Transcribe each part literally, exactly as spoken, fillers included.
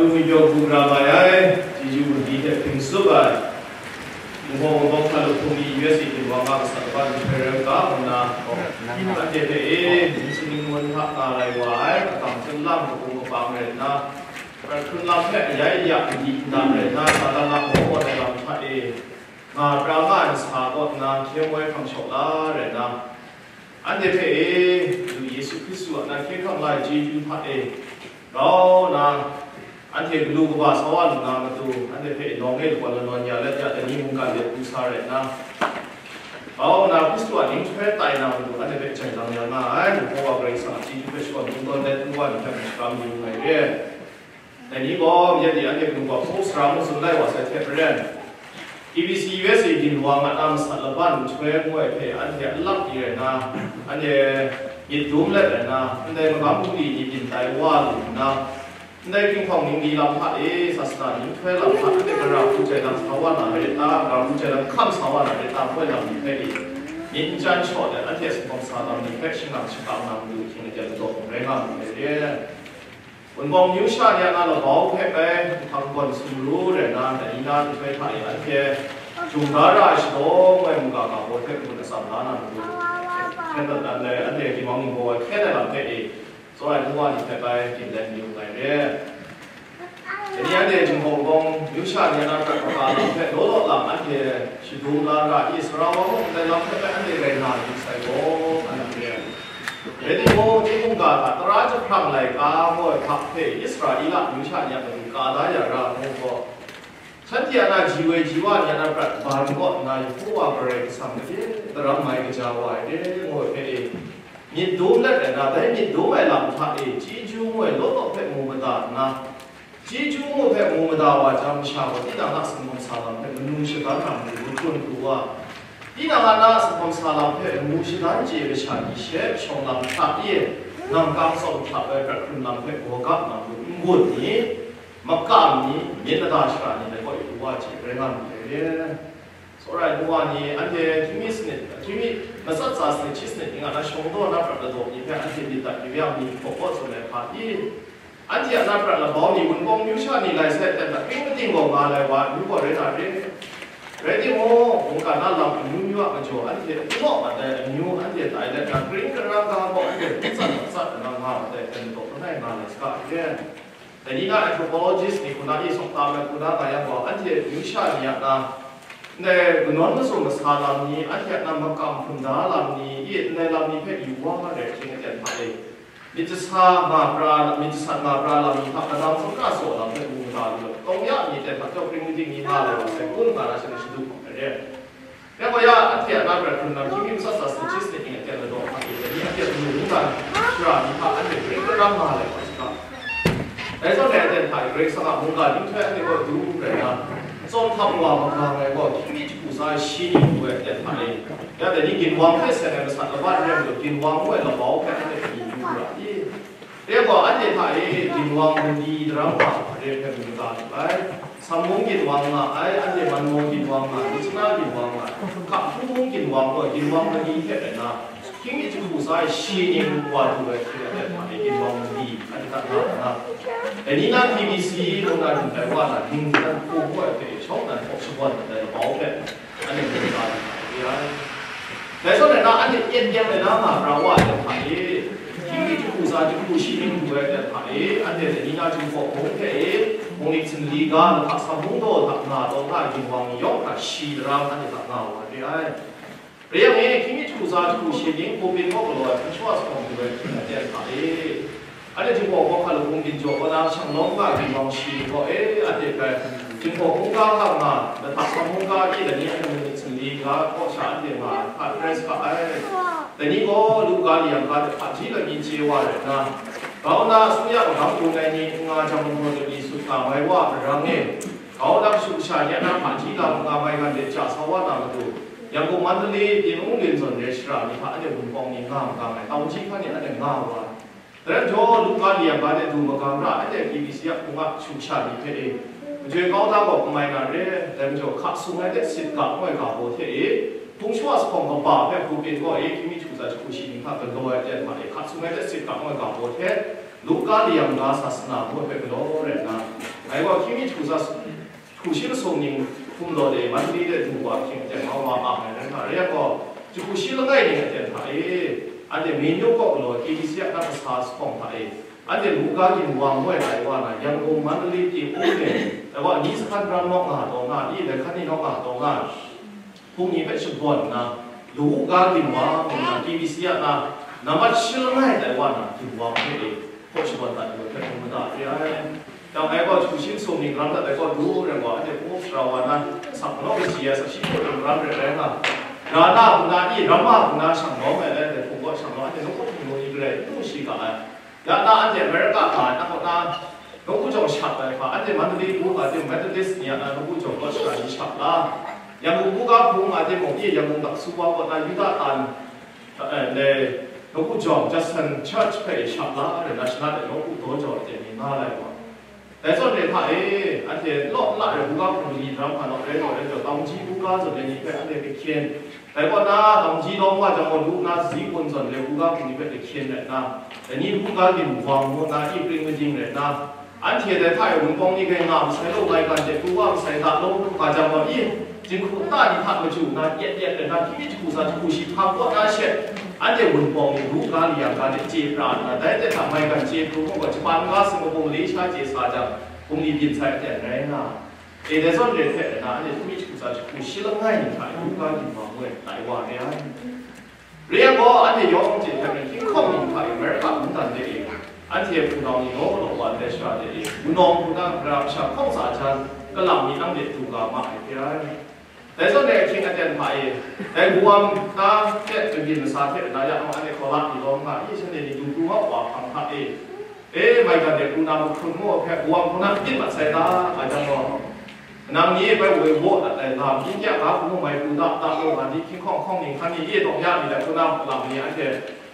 Lu mi pyaw hku ra mai ai, chyeju mungdi hte hpring tsup ai, Mungbaw Mungbaw hkra lahpung ni U S A ginwang a masat kaban nhtoi rai u ga, ngu nna, anhte hpe e, ning sing ning ngun hta nga rai wa ai, akam tsun lam kabu kabang rai nna, prat hkrun lam hpe ayai aya madi ndan rai nna, Satan a maw ai lam hta e, nga pra nga ai masa kaw nna, hkye moi hkam shaw la rai nna, anhte hpe e, Madu Yesu Hkristu a na hkye hkrang la ai chyeju hta e, grau nna, anhte galu kaba sa wa lu na matu, anhte hpe nawng e lagawn lanawn ya let ya, dai ni mungkan de pru sa rai nna, grau nna Hkristu a nhtoi tai na matu, anhte hpe jai lang ya nga ai, Mungbaw wa Karai Kasang a chyeju hpe shawan kungdawn let n wa ai ni hpe mashakram yu nngai re. Dai ni gaw, ya de anhte mung gaw hpung sara mung tsun lai wa sai hte maren, K B C U S A ginwang a na masat laban nhtoi ngu ai hpe anhte alak di rai nna, anhte myit dum let rai nna, ndai magam bungli ni byin tai wa lu nna, ndai Khinghkawng ningli lam hta e, sasana nhtoi lam hta anhte gara hku jai lang sa wa na rai ta, gara hku jai lang hkam sa wa na rai ta, ngu ai lam ni hpe e, myit n chyan shaw let anhte singhkawm sa lam ni hpe shangang shakang na matu hkying aten ladaw rai nga mu ai re. Wunpawng amyu sha ni a na labau hpe bai, hpang gawn sumru rai nna, dai ni na nhtoi hta e anhte jung da ra ai shadaw, ngoi mungga ga baw hte gun atsam la na matu, hkyen dat dat ai, anhte ginwang ningbaw ai hkyen ai lam hpe e, tsawra ai nu wa ni hpe bai, gin let mayu nngai re. Dai ni anhte Jinghpaw Wunpawng amyu sha ni a na prat kaga lam hpe law law lang anhte shadum la ra i, sara wa mung ndai lam hpe bai anhte rai na yu sai gaw, nga na re. Rai timung, tinang mungga hta tara jahprang laika gaw hta hpe Israela amyu sha ni a matu ka da ya ra ngu gaw, shanhte a na ji woi ji wa ni a na prat ban kaw nna, Yehowa Karai Kasang gade daram mai kaja wa ai re, ngu ai hpe e, myit dum let ai na, dai myit dum ai lam hta e, chyeju ngu ai law law hpe mu mada nna, chyeju ngu hpe mu mada wa jang, masha gaw tinang a singhkawm sa lam hpe manu shadan na matu, lu hkrun hku wa, tinang a na singhkawm sa lam hpe lamu shadan chye ai masha ni she shawng lam hta e, nang kang tsawm hta bai prat hkrun lam hpe gaw gap na matu, n-gun ni, makam ni, myit mada shara ni dai kaw yu wa chye rai nga myit dai re. Tsawra ai nu wa ni, anhte hkying mi sanit, hkying mi matsat tsa sanit, shi sanit ning a na shawng daw na prat ladaw ni hpe anhte myit dat yu yang, myit hpaw kaw tsun ai hpa pyi, anhte a na prat labau ni Wunpawng amyu sha ni lai sai, ten hta kring mating gaw nga lai wa, amyu gaw rai na re. Rai timung, mungkan a lam amyu myu a majaw, anhte n naw mat ai amyu anhte tai let na, karing karang ga gaw anhte hpung tsat matsat nna nga mat ai hpe majaw langai nga lai saga re. Dai ni na anthropologist ni hku na i sawk tam ai hku na nga yang gaw, anhte amyu sha ni a na, ndai kanawn mazum masa lam ni, anhte a na makam hpun da lam ni, i ndai lam ni hpe yu wa rai hkying aten hta e, myit jasat nga pra, myit jasat nga pra lam ni hta kadam sumka saw lam hpe mu mada lu, kawng ya ni ten hta jau pring mating ni nga lai wa sai, kun nga na sha ni shadu hkawm ai re. Yang gaw ya, anhte a na prat hkrun lam hkying mi matsat tsa sanit, shi sanit ning aten ladaw hpa e, dai ni anhte hpung mungdan shara ni hta anhte karing karang nga lai wa saga. Dai zawn e, aten hta e Karai Kasang a mungga nhtoi anhte kaw du rai nna, tsawm htam wa magang ai gaw, hkying mi jahku tsa ai shi ni hku ai aten hta e, ya dai ni ginwang hpe seng ai masat laban n rai majaw, ginwang ngu ai labau hpe anhte kaning du ra i? Dai gaw, anhte hta e ginwang mali daram hta hpare hpe mu ga lu ai. Sam mung ginwang nga ai, anhte Manmaw ginwang nga ai, Myitkyina ginwang nga ai, Hkak Hpu mung ginwang gaw, ginwang mali hte rai nna, hkying mi jahku tsa ai shi ning wa lu ai hte, anhte hta e ginwang mali, anhte hta nga ai na. Dai ni na T B C mung na dum tai wa na, ning htan hku ngu ai hpe shawng nan hkaw shakawn ai labau hpe, anhte mungga lu na re ai. Dai zawn e na, anhte yen yang e na nga pra wa ai hta e, hkying mi jahku tsa jahku shi ning lu ai hta e, anhte dai ni na Jinghpaw Hpung hte e, Hpung nik htinli ga, lahka sam mung daw hta nga taw na ginwang ni yawng hta shi daram anhte hta nga wa re ai. Rai yang e, hkying mi jahku tsa jahku shi ning, pulpit kaw galaw ai hpung shawa sa hkawng lu ai hkying aten hta e, anhte Jinghpaw Hpung hkra lahkung ginjaw kaw na, Shanglawng ga ginwang shi ni gaw, e, anhte hpe Jinghpaw hkungga nga nga, lahka sam hkungga e, dai ni anhte mung nik htinli ga kaw sha anhte nga ai hka hkrai sa ga ai. Dai ni gaw Luka li yang ga hte hpaji lani chye wa rai nna, grau nna asuya magam gun ai ni, n nga jang mahpraw de ni sut nga mai wa ai marang e, grau nna kashu kasha ni a na hpaji lam nga mai, gande ja sa wa na matu, Yangon, Mandalay, Pyin Wung, Lin zawn re shara ni hta anhte Wunpawng ni nga magang ai, tau nji hkan ni anhte nga wa ai. Dai rai majaw, Luka li yang ga de du magang ra, anhte K B C a hpung a shu sha ni hpe e, majoi kau da gaw kamai na re, dai majaw, hka sung ai hte sit ga ngu ai ga baw hte e, hpung shawa sa hkawng kaba hpe pulpit kaw e, hkying mi jahku tsa jahku shi ning hta galaw ai aten hta e, hka sung ai hte sit ga ngu ai ga baw hte, Luka layang ga sasana ngu ai hpe galaw rai nna, ngai gaw hkying mi jahku sa, jahku shi masum ning hkum law de Mandalay de du wa hkying hte mau wa ang ai rai nga, rai yang gaw, jahku shi langai ning aten hta e, anhte Myeon kaw galaw K B C a na kasa lahkawng hta e, anhte Luka ginwang ngu ai tai wa na, Yangon, Mandalay, Tingwang de, dai wa ni jahkan ram nawk nga taw nga, ni dai hkan ni nawk nga taw nga, hpung ni hpe shakawn nna, Luka ginwang ngu nna K B C a na, nambat shi langai tai wa na, ginwang hpe e, hkaw shakawn dat yu ai hpe hpung mada re ai. Dang ngai gaw jahku shi masum ning ram dat ai gaw du rai gaw, anhte hpung sara wa na, sak manaw kaji ai, sak shi hpung ram rai rai nga, Rana hku na i, Rama hku na shang lawm ai, anhte hpung gaw shang lawm, anhte nawku hpung ni garai n mu shi ga ai. Ya na anhte America ga na kaw na, nawku jawng shap ai hpa, anhte Mandalay du ga tim, Methodist ni a na nawku jawng kaw shara ni shap la. Yangon buga hpung nga timung, i Yangon daksu wa kaw na Yuda tan, eh, le, nawku jawng Justin Church hpe shap la, re na shana de nawku daw jawng hte ni nga lai wa. Dai zawn re hta e, anhte law n la ai buga hpung ni ram hpa naw rai taw rai taw, Tangji buga zawn ai ni hpe anhte hpe hkyen, dai kaw na, Tangji lawng wa jang gaw, lu na, Zikun zawn le buga hpung ni hpe hkyen rai nna, dai ni buga ginwang ngu na, i pring mading rai nna, anhte dai hta e Wunpawng ni gai nga masai law, maigan de pru wa masai da law, lu ga jang gaw, i, jinghku nta ni hta machyu nna, yet yet rai nna, hkying mi jahku sa jahku shi hpa kaw na she, anhte Wunpawng ni Luka layang ga de chye pra nna, dai de hta maigan chye pru gaw, Japan ga, Singapore, Malaysia chye sa jang, bungli byin sai aten rai nga. E, dai zawn re hte na, anhte hkying mi jahku sa jahku shi langai ning hta e Luka ginwang ngu ai tai wa re ai. Re yang gaw, anhte yawng hte hkyen hkying hkawng ning hta e America mungdan de e, anhte hpunau ni naw law wa ndai shara de e, wunawng hku na, gara masha hkawng tsa jan, kalang mi nang de du ga ma ai hpe ai. Dai zawn e ahkying aten hta e, dai Guam na hte kabyin masa hte na ya anhte hkawla ni lawm nga i, shanhte ni du pru ma wa hpang hta e, e, maigan de pru na mahkrun ngu hpe Guam hku na myit mat sai ta, nga jang gaw, nang ni bai woi waw dat ai lam, yin kya ga hku mai pru da, da law nga ni, hkying hkawng hkawng ning hkan ni, e tawng ya mi dai hku na lam ni, anhte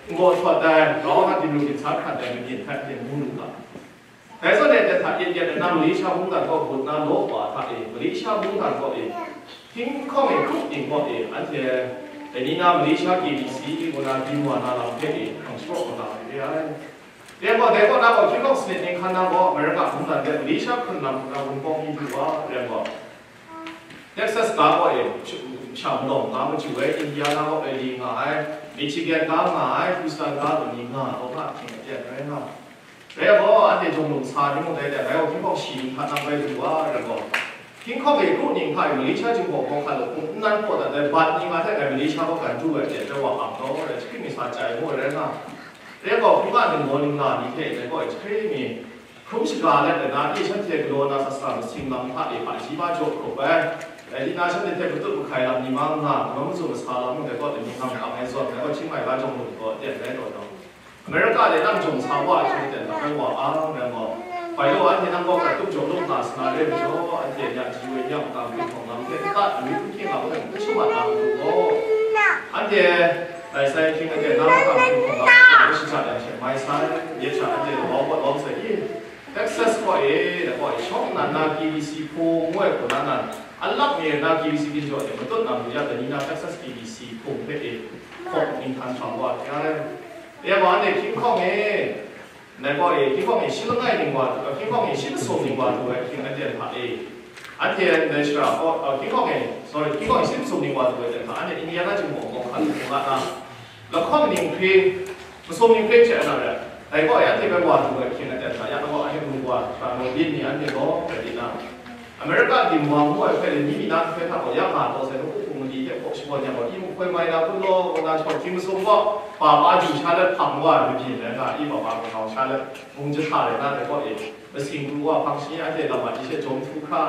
n-gaw sawt ai, grau na dinru dinsa hkrat ai mabyin hpe anhte mu lu ga. Dai zawn e, dai hta yet yet ai na Malaysia mungdan kaw bun na law wa hta e, Malaysia mungdan kaw e, hkying hkawng e, grup ning kaw e, anhte dai ni na Malaysia K B C ngu na byin wa na lam hpe e, hpang shapraw kau na re ai. Rai gaw, dai kaw na gaw, hkying hkawng sanit ning hkan na gaw, America mungdan de Malaysia hkrun lam hku na Wunpawng ni du wa, rai gaw, Texas ga kaw e, sha malawng ga machyu ai, Indiana kaw e li nga ai, Michigan ga nga ai, Houston ga kaw ni nga, kaw ga hkying aten rai nga. Rai gaw, anhte jawng lung sa ni mung dai de, rai gaw, hkying hkawng shi ni hkan nang bai du wa, rai gaw, hkying hkawng e kru ning hta e Malaysia Jinghpaw hpawng hkan lahkung nnan kaw dat ai bat ni nga hte ngai Malaysia kaw gan du ai hte, rai wa ang gaw, rai jahkring mi sa chye ai ngu ai rai nga. Rai gaw, hpung a ningbaw ningla ni hte, dai gaw, jahkring mi hkrum shaga let ai na, i shanhte galaw na sasa masing lam hta e hpaji ba jaw hkrup ai, dai ni na shanhte hte matut mahkai lam ni ma nga, manaw mazum masa lam mung dai gaw, dai ni hkam hkam ai zawn, dai gaw, Chiang Mai ga jawng lung gaw, teng rai taw jawng, America de nang jawng sa wa ai hte teng hkam ai wa ang, rai gaw, bai law anhte nang gaw hkrat tup jaw lung nga sa na re majaw, anhte nya ji woi nyam kam hpung hkawng lam hte n tat, n rit n hkying lam hte n shamat na matu gaw, anhte dai sai hkying aten na makam hpung hkawng lam hte shaja yang she mai sai, ya sha anhte labau kaw lawm sai i, Texas kaw e, dai kaw e, shawng nnan na K B C hpung ngu ai hku na nan, alak mi na K B C ginjaw hte matut na mu ya, dai ni na Texas K B C hpung hpe e, hkawk ning htan hpang wa hte ai. Ya gaw, anhte hkying hkawng e, dai kaw e, hkying hkawng e shi langai ning wa, hkying hkawng e shi masum ning wa du ai hkying aten hta e, anhte ndai shara kaw, hkying hkawng e, sorry, hkying hkawng e shi masum ning wa du ai aten hta, anhte Indiana Jinghpaw hpawng hkan hpung nga na, lahkawng ning hkri, masum ning hkri hte na re, dai kaw e anhte bai wa du ai hkying aten hta, ya gaw anhte mungwa, shara naw byin ni anhte gaw rai di na, America ginwang ngu ai hpe ni mi na hpe hta gaw ya nga taw sai, nawku hpung mali hte hkaw shakawn yang gaw, i mahkoi mai na kun law, kaw na shawng hkying masum gaw, pa pa ju sha let hpang wa ai mabyin rai nga, i pa pa kangau sha let mung jahta rai na, dai kaw e, masing pru wa hpang shi anhte lam a ji she jawm htu hkra,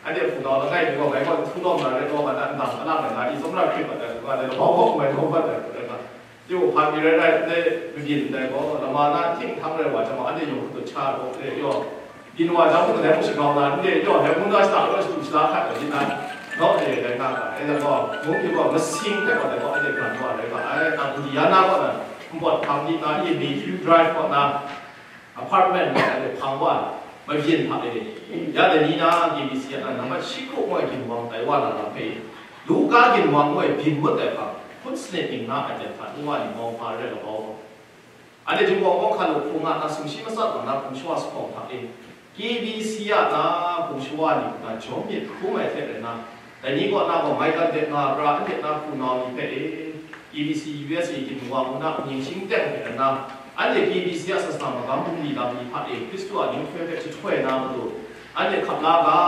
anhte hpunau langai mi gaw, ngai gaw n htu lawm na rai taw, ngai a ndang alang ai na, i tsawmra hkrit mat ai hku nga, dai labau kaw mai taw mat ai hku rai nga, Tyu hpa mi rai rai ndai, mabyin ndai gaw, lama na hting hkang rai wa jang, anhte yawng hkut sha gaw, e, yaw, byin wa jang, mung dai mung shagau na, ndai yaw, dai mung na shata gaw, shatu shada hkat ai, byin na, naw e, dai nga ga, e, dai gaw, mung hpyi gaw, masing hpe gaw, dai gaw, anhte gan wa rai ga ai, na, Indiana kaw na, npawt hpang di na, i, Mayhew Drive kaw na, apartment wa ai hpang wa, mabyin hta e, ya dai ni na, K B C a na, nambat shi hkru ngu ai ginwang tai wa na lam hpe, Luka ginwang ngu ai byin ngut ai hpang, hpun sanit ning na ai hte hta, nu wa ni mau hpa rai labau, Anhte Jinghpaw Wunpawng hkan lu hpung a na sumshi matsat wa na hpung shawa sa hkawng hta e, K B C a na hpung shawa ni hta jawm myit hkrum ai hte rai na, dai ni kaw na gaw maigan dek nga pra anhte na hpunau ni hpe e, K B C U S A Ginwang ngu na mying shingteng hte rai na, anhte K B C a sasana magam bungli lam ni hta e Hkristu a ninghtoi hpe jahtoi na matu, anhte hkap la ga,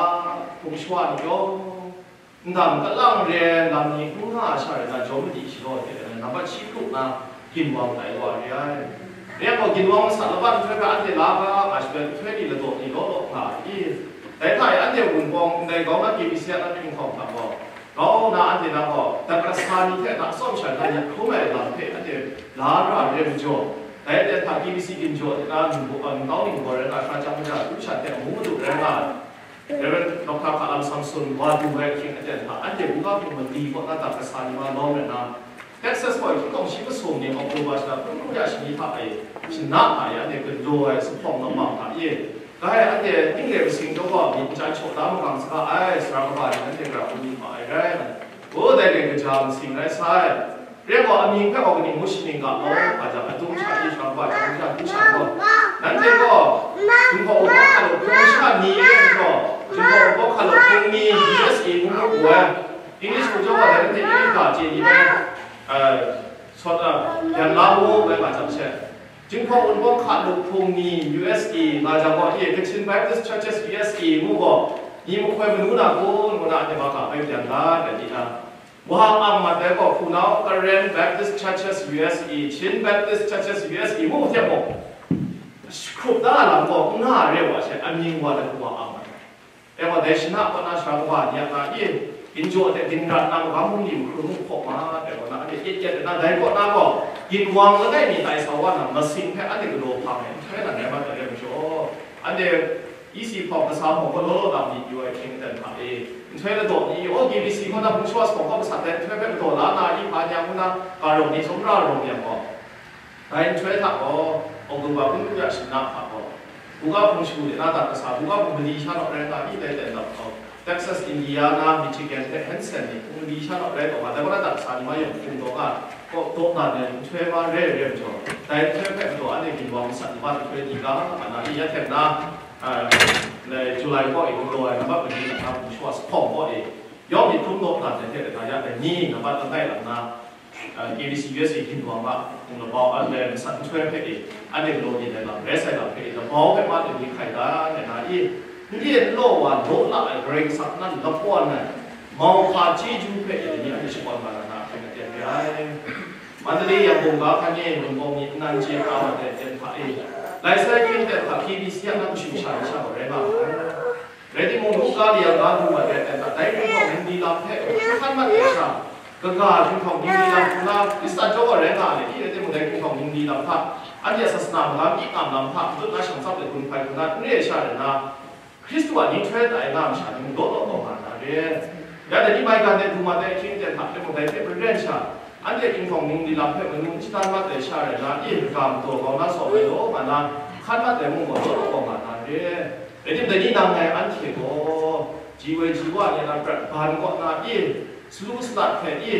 hpung shawa ni yawng, ndam kalang re ai lam ni n nga ai sha rai na, jawm madi shalaw hte nambat shi kru na ginwang tai wa re ai. Re ai gaw, ginwang masat laban nhtoi hpe anhte la ga nga shaloi, nhtoi ni ladaw ni law law nga ai i? Dai hta e anhte Wunpawng ndai grau na K B C a na hpinghkawng hta gaw, grau na anhte na gaw, dat kasa ni hte na tsawm sha na myit hkrum ai lam hpe anhte la ra re majaw, dai aten hta K B C ginjaw hte na ningbaw, ningkau ningbaw rai nga, hkra chyang maja, du shan hte amu madu rai nga ai. Reverend Doctor Hkalam Samson wa du ai ahkying aten hta, anhte buga hpung mali kaw na dat kasa ni ma lawm rai na, Texas kaw hkying kawng shi masum ni October shana hkun hkru ya shani hta e, shana hta e, anhte galaw ai zuphpawng namang hta e, dai anhte ning re masing daw wa myit nchan shaw da magang saga ai, sara kaba ni anhte gara hkrum ni ma ai rai. O, dai re kaja masing rai sai. Re gaw, amying hpe gaw kaning ngu shaning ga law, ga jang, adum sha, yi sha, wa jang, ja, du sha gaw, nanhte gaw, Jinghpaw Wunpawng hkan lu hpung sha ni e gaw, Jinghpaw Wunpawng hkan lu hpung ni U S A ngu mu ai, English hpung chyawm gaw, nanhte English ga chye ni ai, eh, sawt, eh, yan la mu ai, ga jang she. Jinghpaw Wunpawng hkan lu hpung ni U S A nga jang gaw, e, Kachin Baptist Churches U S A ngu gaw, ni mahkoi manu na kun, ngu na, anhte ma ga bai yan la, rai di na. Wa ang mat ai gaw, hpunau Karen Baptist Churches U S A, Chin Baptist Churches U S A ngu hte mung, hkrup da lam gaw n nga re wa she, amying wa let wa ang mat ai. E wa dai shana kaw na sara kaba ni a na i, ginjaw hte ginrat na magam bungli mahkrum hkaw ma, dai kaw na, anhte yet yet na, dai kaw na gaw, ginwang langai mi tai sa wa na, masing hpe anhte galaw hpang ai, nhtoi na rai mat ai re majaw, anhte E C hpawng kasa hpawng gaw law law na myit yu ai hkying aten hta e, nhtoi ladaw ni, o, K B C kaw na hpung shawa sa hpawng kaw masat dai nhtoi hpe galaw la na i, hpa ni a ngu na, ga rawng ni sumra rawng yang gaw, dai nhtoi hta gaw, October hkun hkru ya shana hta gaw, buga hpung shagu de na dat kasa, buga hpung mali sha naw rai nga i, dai ten dap gaw, Texas, Indiana, Michigan hte Hanson ni hpung mali sha naw rai taw nga, dai kaw na dat kasa ni ma yawng hpung daw nga, kaw daw na ni nhtoi ma re re majaw, dai nhtoi hpe galaw anhte ginwang masat ni ma nhtoi di ga, nga na i, ya hten na, ah, July kaw e galaw ai nambat mali na hpung shawa sa hpawng kaw e, yawng myit hkrum daw na dai hte rai na, ya dai ni nambat langai lang na, K B C U S A ginwang a hpung labau, anhte masat nhtoi hpe e, anhte galaw ni ai lam, rai sai lam hpe e, labau hpe ma taw ni hkai da ai na i, n re n law wa law la ai Karai Kasang nan lakawn ai mauhka chyeju hpe e, ni anhte shakawn nga na, na hpe na ten re ai. Mandalay, Yangon ga hkan e, Wunpawng ni nnan chye a wa ai ten hta e, lai sai hkying ten hta K B C a na kashu sha ai sha gaw rai nga ai. Rai timung, Luka li a ga du mat ai, dai hpung hpawng ningli lam hpe hkan mat ai sha, kaga hpung hpawng ningli lam hku na Hkristan chyawm gaw rai nga ai, i rai timung, dai hpung hpawng ningli lam hta, anhte a sasana magam, i ngam lam hta, matut na shang tsap let gun hpai hku na n re ai sha rai na, Hkristu a ninghtoi tai nga masha ni mung law law taw nga na re. Ya dai ni maigan de du mat ai hkying ten hta hpe mung, dai hpe maren sha, anhte hpung hpawng ningli lam hpe manu n shadan mat ai sha rai na, i kaga mataw kau na saw ai law nga na, hkan mat ai mung gaw law law taw nga na re. Rai tim, dai ni nang ngai anhte gaw, ji woi ji wa ni a na prat ban kaw na i, salu salat hpe i,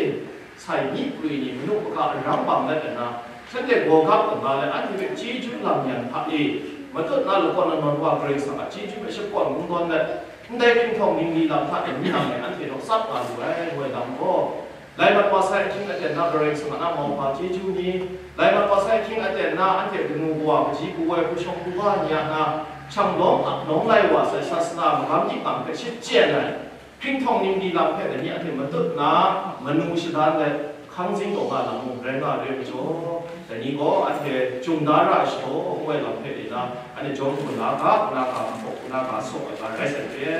sai myi prwi ni, manu maka arang bang let nna, shanhte gawgap kaw na let, anhte hpe chyeju lam yan hta i, matut na lakawn na nawn wa Karai Kasang a chyeju hpe shakawn kungdawn let, ndai hpinghpawng ningli lam hta e, ni nang ngai anhte rawk tsap nga lu ai, ngu ai lam gaw, Laimat wa sai ahkying aten na Karai Kasang a na mauhpa chyeju ni, laimat wa sai ahkying aten na anhte kanu kawa, kaji kawoi, hpu shawng hpu ba ni a na, hkyang lawng ap nawng lai wa sai sasana magam yip lam hpe shachyen ai, hpinghpawng ningli lam hpe dai ni anhte matut na, manu shadan ai hkang zing taw nga lam mung rai nga re ai majaw, dai ni gaw anhte jung da ra ai shadaw ngu ai lam hpe e na, anhte jawm hkun na ga, na ga, nhpaw hku na ga, saw ai ga rai sai hte,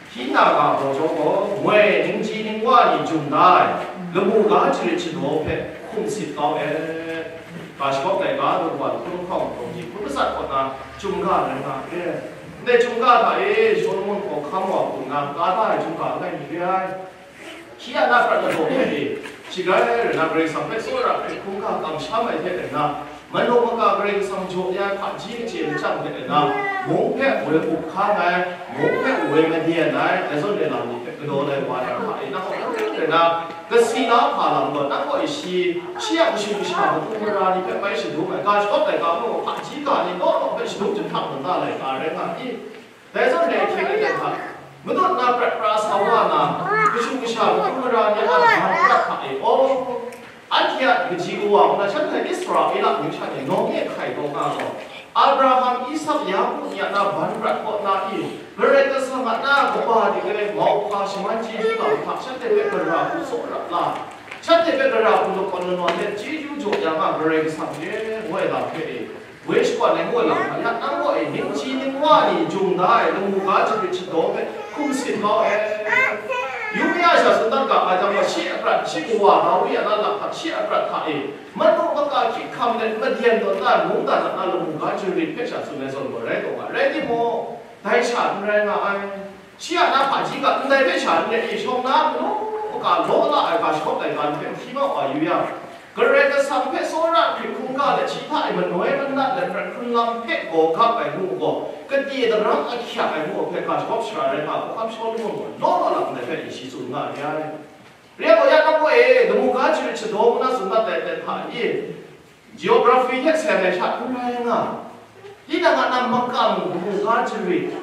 Hti na ga baw jaw gaw, moi ningji ningwa ni jung da ai lamu ga jarit shadaw hpe hkum sit kau et. Ga shagawp ai ga daw wa hkun hkawng daw ni hkun matsat kaw na, chyum ga rai nga re. Ndai chyum ga hta e, Solomon hkawhkam wa hku nna ka da ai chyum ga langai mi re ai. Hti a na prat ladaw hpe e, sharai rai na Karai Kasang hpe tsawra hpe hkungga kamsham ai hte rai na, Manu maka Karai Kasang jaw ya ai hpaji kaji machyang hte na, mung hpe woi up hkang ai, mung hpe woi madin ai, dai zawn re lam ni hpe galaw ai wa na hpa e, na hkawhkam rai na, Kasi na hpa lam gaw, nang gaw shi, shi a kashu kasha matu mara ni hpe bai shadum ai, ga shagawp laika mung, hpaji ga ni law law hpe shadum chyahkrat na laika rai nga i? Dai zawn dai hte maren hta, matut na prat pra sa wa na, kashu kasha matu mara ni a ban prat hta e, aw, anhte a kaji kawa hpang na shanhte Israela amyu sha ni nawng e hkai kau nga gaw, Abraham, Isak, Yaku ni a na ban prat kaw na i, Karai Kasang a na kaba de ai mauhpa shaman chyeju lam hta shanhte hpe gara hku tsawra la, shanhte hpe gara hku lakawn lanawn let chyeju jaw ya nga Karai Kasang re, ngu ai lam hpe e, woi shakawn ai ngu ai lam hta ya, nang gaw e, ningchyi ningwa ni jung da ai lamu ga jarit shadaw hpe hkum sin kau ai. Yu mi a sha tsun dat ga ai jang gaw, shi a prat, shi kawa Dawi a na lak hta, shi a prat hta e, manu maka hkyit hkam let madyen tawn na ai mungdan a na lamu ga jarit hpe sha tsun ai zawn gaw rai taw nga, rai timung, dai sha n rai nga ai. Shi a na hpaji ga ndai hpe sha n rai i, shawng na manu maka law la ai ga shagawp laika ni hpe hti mat wa yu yang, Karai Kasang hpe tsawra hkrit hkungga let shi hta e manoi manat let prat hkrun lam hpe gaw gap ai ngu gaw, kade daram ahkyak ai ngu hpe ga shagawp shara rai nga, hkawhkam Shawlumon gaw law law lam ndai hpe i shi tsun nga re ai. Re ai gaw, ya nang gaw e, lamu ga jarit shadaw ngu na tsun dat ai hte hta i, geography hte seng ai sha n rai nga, tinang a na makam lamu ga jarit,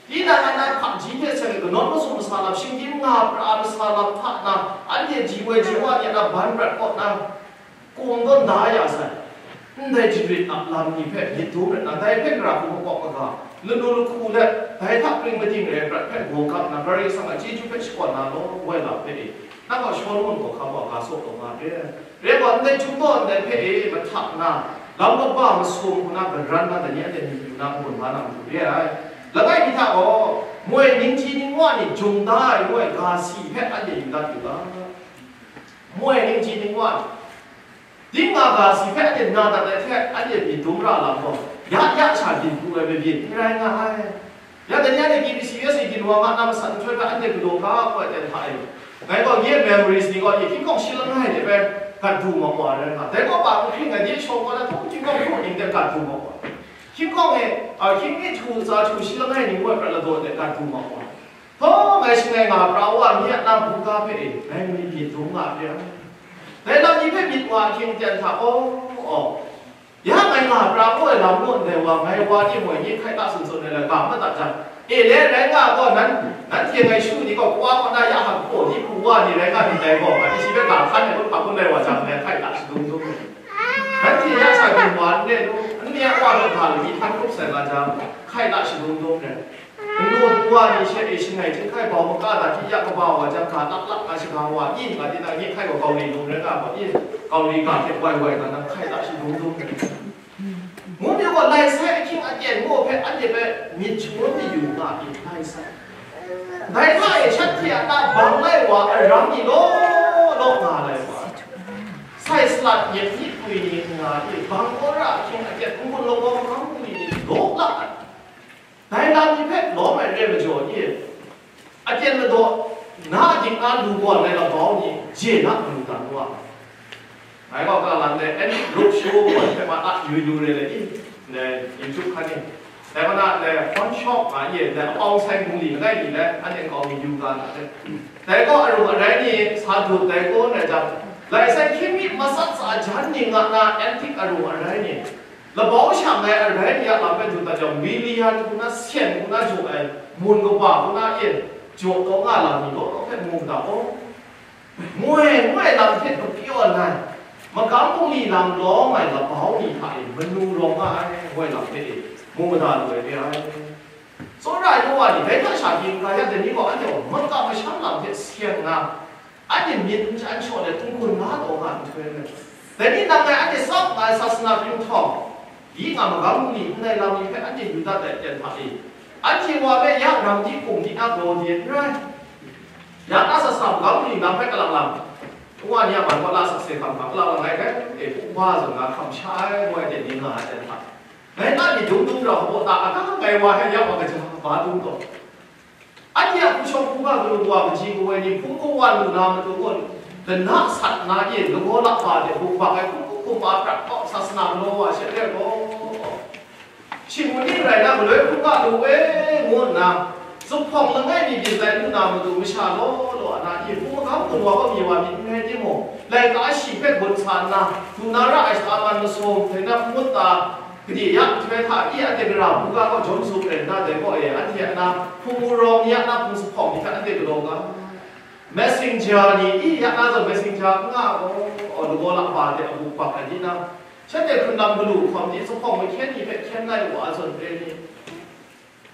tinang a na hpaji hte seng ai kanawn mazum masa lam, shinggyim nga pra ai masa lam hta na, anhte ji woi ji wa ni a na ban prat kaw na, kawng tawn da ya sai. Ndai jarit a lam ni hpe myit dum rai na, dai hpe gara hku makawp maga, lanu lahku let, dai hta pring mading re ai prat hpe gaw gap na, Karai Kasang a chyeju hpe shakawn na law, woi lam hpe e, nang gaw Shawlumon hkawhkam wa ga saw taw nga re. Re ai gaw, ndai Chyum daw ndai hpe e mahtak na, lam kaba masum hku na garan na, dai ni anhte myit yu na, n-gun ma na matu re ai. Langai mi hta gaw, moi ningchyi ningwa ni jung da ai ngu ai ga si hpe anhte yu dat yu ga. Moi ningchyi ningwa ni, ding nga ga si hpe anhte na dat ai hte, anhte myit dum ra lam gaw, ya ya sha byin pru ai mabyin n rai nga ai. Ya, dai ni anhte K B C U S A ginwang a na masat nhtoi hpe anhte galaw ga hkoi ten hta e. Ngai gaw nye memories ni gaw, hkying hkawng shi langai de hpe gat du mat wa rai nga. Dai gaw pa n hkring ai, nye shawng gaw na htung hkying hkawng hkru ning de gat du mat wa. Hkying hkawng e, a, hkying mi htu tsa htu shi langai ni ngu ai prat ladaw de gat du mat wa. Htaw ngai shangai nga pra wa mi a na buga hpe e, ngai myit myit dum nga re ai. Dai lam ni hpe myit wa ahkying ten hta, aw, aw. Ya ngai nga pra ngu ai lam naw ndai wa, ngai wa timung e nye hkai la tsun tsun ai le ga madat jang, e le rai nga gaw, nan, nanhte ngai shu ni gaw, kawa kaw na ya hkap hpaw ni hku wa ni rai nga myit dai gaw, ngai shi hpe ga hkan ai hkut hkap hkun rai wa jang, ngai hkai la shadum dum. Nanhte ya sha byin wa n re lu, n re a wa rawt ga lu, myi htan hkrup sai nga jang, hkai la shadum dum rai. Nnu nwa ni she e shangai hte hkai bau maka da hti ya kaba wa jang, ga lak lak nga shaga wa, yin nga tinang nye hkai gaw Gauri lung rai nga gaw, yin, Gauri ga hte wai wai nga nang hkai da shi dung dung rai. Ngu mi gaw, lai sai ahkying aten ngu hpe anhte hpe myit shangun mayu nga i, lai sai. Dai hta e shanhte a na bang lai wa aram ni law law nga lai wa, sai salat yep myit pwi ni nga i, bang wora ahkying aten n-gun lawm wa makam bungli ni law la ai. Dai lam ni hpe lawm ai re majaw ni, aten ladaw na a dik na lu gawn ai labau ni je na manu dan wa ai. Ngai gaw kalang de, antik roadshow gaw hpe ma a yu yu re le i, ne, YouTube hkan ni. Dai mana le, pawn shop nga ye, ne, apawng sai bungli langai mi le, anhte nkau mi yu ga na de. Dai gaw arung arai ni sa dut dai kaw na jang, lai sai hkying mi matsat tsa jan ni nga na antik arung arai ni, labau sha ngai arai ni a lam hpe dut dat jang, milian hku na, sen hku na jaw ai, mun kaba hku na e jaw taw nga lam ni law law hpe mu ga ta gaw, moi moi lam hte kapyawn ai, magam bungli lam lawm ai labau ni hta e manu rawng nga ai, moi lam hte e mu ga ta lu ai re ai. Tsawra ai wa ni, dai hta sha pyi n ga yang, dai ni gaw anhte gaw maka masham lam hte seng nna, anhte myit n chyan shaw let n hkun nga taw nga nhtoi re. Dai ni nang ngai anhte tsap nga ai sasana hpring htawm, di nga magam bungli n ai lam ni hpe anhte yu dat ai aten hta e, anhte wa hpe ya ram di hpung di na gaw di n rai. Ya na sasa magam bungli nang hpe kalang lang, nwa ni a man kaw la sakse hkam hkam kalang lang ai hpe, e, hpung ba zawn nga hkam sha ai, ngu ai aten ni nga ai aten hta. Ngai na myit dum dum rau hpaw ta, a ta ngai wa hpe ya wa kaja ba dum taw. Anhte a hpu shawng hpu ga galu wa kaji kawoi ni hpung kawan lu na matu gaw, lana sat na e lagaw lakba de buk bak ai hkum hkum hkum a prat kau sasana galaw wa she re gaw, shing ni rai na, galoi hpung ga lu we, ngu nna, Zuphpawng langai mi byin tai lu na matu masha law law a na, i hpung magam gun wa kaw mi wa myit n rai timung, laika shi hpe gun sa nna, du na ra ai shata man masum, dai na hpung ngut ta, gade ya nhtoi hta i anhte gara buga kaw jawm su rai nna, dai gaw e, anhte a na hpung wunrawng ni a na hpung zuphpawng ni hpe anhte galaw ga. Messenger ni, i ya na zawn messenger n nga gaw, lagaw lakba de a bu bak ai ni na, shanhte hkrun lam galu hkawm di zuphpawng mahkyen ni hpe hkyen lai wa a zawn re ni.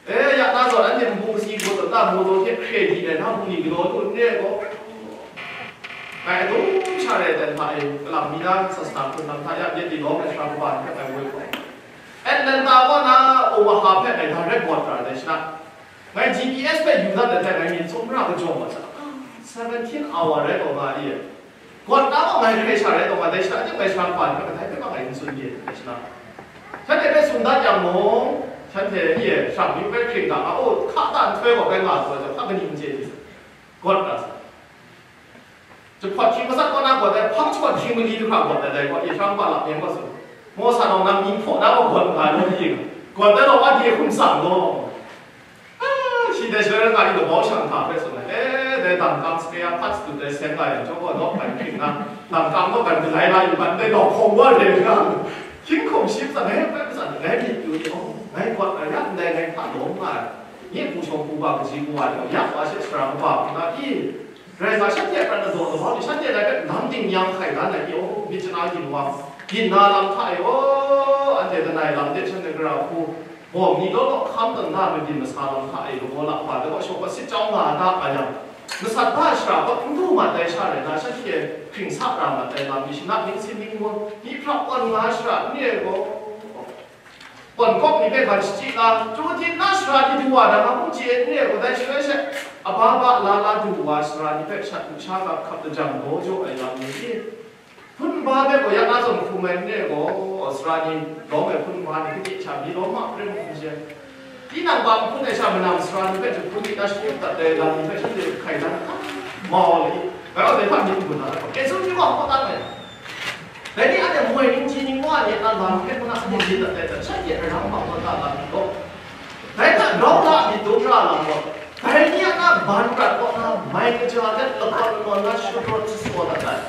E, ya na zawn anhte nbung si gaw tawn na, moto hte hkre di ai na, bungli galaw lu n re gaw, ngai adum sha rai dan hta e, kalam mi na, sasana hkrun lam hta ya, myit di lawm ai sara kaba ni hpe ngai woi gaw, Atlanta kaw na Omaha hpe ngai direct boat ra dai shana, ngai G P S hpe yu dat ai hte ngai myit tsawm ra kajawng wa sa, seventeen hour rai taw nga i e. Gawt na gaw ngai hkrai sha rai taw nga, dai shana chyawm ngai sara kaba ni hpe kadai hpe mung ngai n tsun ye, dai shana. Shanhte hpe tsun dat yang mung, shanhte ni e, shang yu hpe hkring ga nga, o, hka ta nhtoi gaw bai nga taw, hka kaning n chye ni sa. Gawt na sa. Jahpawt hkying matsat kaw na gawt ai, hpang jahpawt hkying mali du hkra gawt ai dai gaw, i hpang pa lap nem gaw tsun. Mawsa nawng nang mying hpaw na gaw gawt nga law ni, gawt ai law, wa de hkum tsang law. Ah, shi dai shaloi rai nga i, labau shang hta hpe tsun ai, e, dai dangkang spare parts dut ai seng nga yang, jaw gaw nawk bai hpring na, dangkang kaw gan galai la yu, ban dai nawk hkawm wa re nga, hkying hkum shi pyi, ngai hpe pyi, ngai myit yu ni, oh, ngai gawt ai ya ndai, ngai hpa lawm nga ai, nye hpu shawng hpu ba kaji kawa ni gaw, ya wa she sara kaba hku na i, rai nga, shanhte a prat na daw labau ni, shanhte dai hpe lam ding yang hkai dan ai i, oh, myit chana ginwang, byin na lam hta e, oh, anhte lanai lam de shanhte gara hku, bawm ni law law hkam tawn na mabyin masa lam hta e lagaw lakba de gaw shawng gaw sit chyawm nga da a yang, masat ba shara kaw n du mat ai sha rai na, shanhte hpring sa ra mat ai lam ni, shana ning sin ning mun, myi hprap kawn nga shara n re gaw, kawn kawk ni hpe ban shachyi la, chyu htin na shara ni du wa na, ma hpung chye n re gaw, dai shaloi she, aba ba la la du wa shara ni hpe shat lu sha ga hkap lajang daw jaw ai lam ni, hpun ba hpe gaw ya na zawn hkum ai n re gaw, sara ni lawm ai hpun ba ni kade sha mi lawm ma, hpring hpung she, tinang ba hpun ai sha manam sara ni hpe jahpun myit na shani dat ai lam ni hpe shanhte hkai dan hkan mau ai, ngai gaw dai hpa myit n gun na, e tsun hpyi gaw hpaw tan ai. Dai ni anhte moi ningji ningwa ni a lam hpe hpuna myit myit dat ai hta, shanhte aram bang wa ta lam ni gaw, dai hta grau la myit dum ra lam gaw, dai ni a na ban prat kaw na mai kaja let lakawn lakawn na shut rawt shasaw dat ai.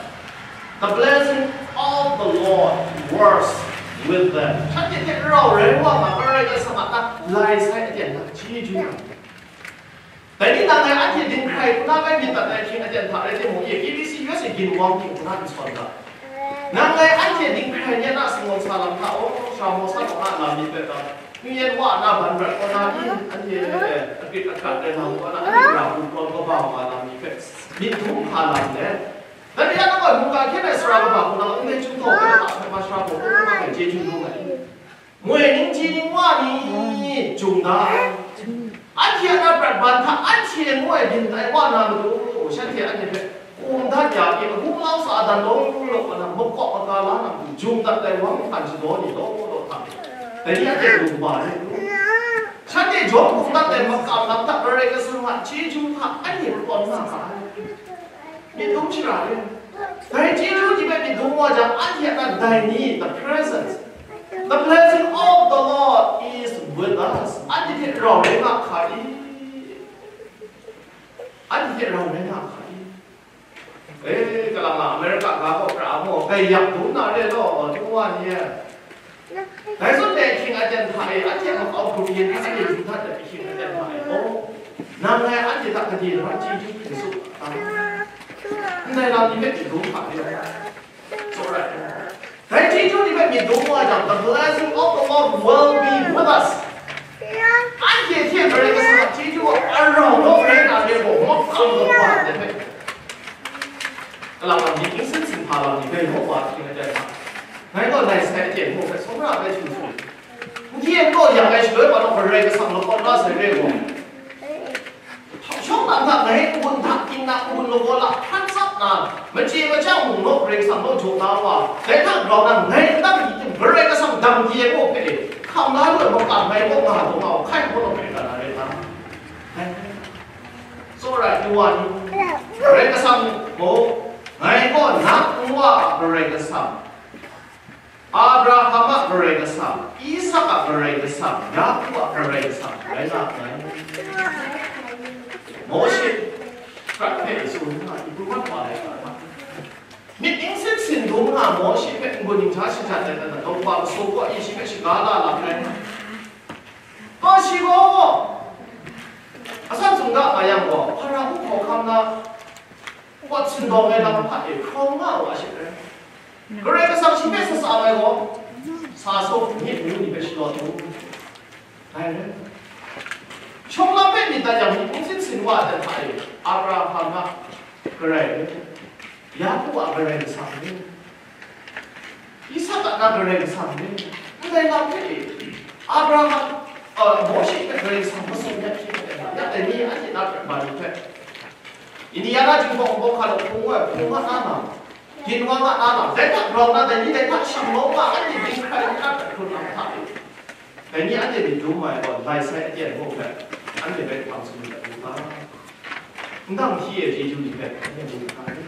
The blessing of the Lord was with them. Shanhte hte rau rai wa nga, Karai Kasang a na lai sai aten na chyeju nga. Dai ni nang ngai anhte dinghkrai hku na bai myit dat ai hkying aten hta rai timung, e, K B C U S A ginwang hkying hku na n sawn ga. Nang ngai anhte dinghkrai ni a na shangun sa lam hta, aw, sara mawsa kaw na lam myit bai ga, N Y N wa na ban rat kaw na ni, anhte akrit akrat ai lam kaw na, anhte ra hku prawn kaba wa lam myit hpe myit dum hka lam let, dai ni a na gaw mungga hkyen ai sara kaba hku na, n dai chyum taw hpe na hpe ma sara gaw hkrum hkrum ai chyeju lu ai. Moi ningji ningwa ni jung da ai. Anhte a na prat ban hta anhte ngu ai byin tai wa na matu, shanhte anhte hpe kum dat ya i, agung lau sa dan law law na makawp maga la na matu, jung dat ai wang htan shadaw ni law law hta, dai ni anhte lu kaba rai lu. Shanhte jawm hkung dat ai makam lam hta Karai Kasang a chyeju hta anhte prawn nga ga ai. Myit dum shara re. Dai chyeju ni hpe myit dum wa jang, anhte a na dai ni, the presence, the blessing of the Lord is with us. Anhte hte rau rai nga hka i? Anhte hte rau rai nga hka i? E, kalang a America ga kaw pra a maw, gaiyak dum na re law, ngu wa ni e. Dai zawn dai ahkying aten hta e, anhte a makau hkrum yin hta anhte jung dat ai ahkying aten hta e, aw, nang ngai anhte hta gade na chyeju hpyi su a ta? Ndai lam ni hpe myit dum hpa re ai. Tsawra ai. Dai chyeju ni hpe myit dum wa jang, the blessing of the Lord will be with us. Anhte hte Karai Kasang a chyeju a arau naw rai na re gaw, makam kaba de hpe. Kalang lam ni, tingsen sinhpa lam ni, bai naw wa ahkying aten hta, ngai gaw lai sai aten hku hpe sawng ra bai htu htu, n hte n gaw ya ai shaloi wa naw Karai Kasang lakawn la sai re gaw, htaw shawng na hta ngai n-gun hta, tingnak n-gun lagaw la hkan tsap na, machye machyang mung naw Karai Kasang naw jaw na wa, dai hta grau na ngai n dang li tim, Karai Kasang dang di ai gaw hpe, hkam la lu ai makam ngai kaw nga taw nga wa, hkai hkaw naw hpe ga na rai ta? Tsawra ai wa ni, Karai Kasang gaw, ngai gaw na nwa a Karai Kasang, Abraham a Karai Kasang, Isak a Karai Kasang, Yaku a Karai Kasang rai nga nngai. Mawshe prat hpe tsun nga, Ibru mat wa ai ga hta, myit ningsin sin dum nga Mawshe hpe n-gun ning hta shajat ai hta na, Daw Kaba masaw kaw e shi hpe shaga la lam rai. Ga shi gaw, asan tsun ga nga yang gaw, Hpara hku hkawhkam na, wat sindawng ai lam hta e hkrawng nga wa shi rai. Karai Kasang shi hpe sa sa ai gaw, sa sawk myit myu ni hpe shalaw htum. Dai rai. Shawng lam hpe myit dat yang, myit ningsin sin wa ai hta e, Abraham a Karai rai, Yaku a Karai Kasang rai, Isak a na Karai Kasang rai, ndai lam hpe e, Abraham, uh, Mawshe hpe Karai Kasang masaw ya hpyi ai, ya dai ni anhte na hpe, Indiana Jinghpaw Nbawng hkra hpung wa, hpung wa na na, ginwang a na na, dai hta grau na, dai ni dai hta shanglawm nga, anhte dinghkrai n hkrat hkrat hkrun lam hta e, dai ni anhte myit dum ai gaw, lai sai aten mung hpe, anhte bai hpang sumru dat u ga, ndang hti e chyeju ni hpe, anhte mu ga ai.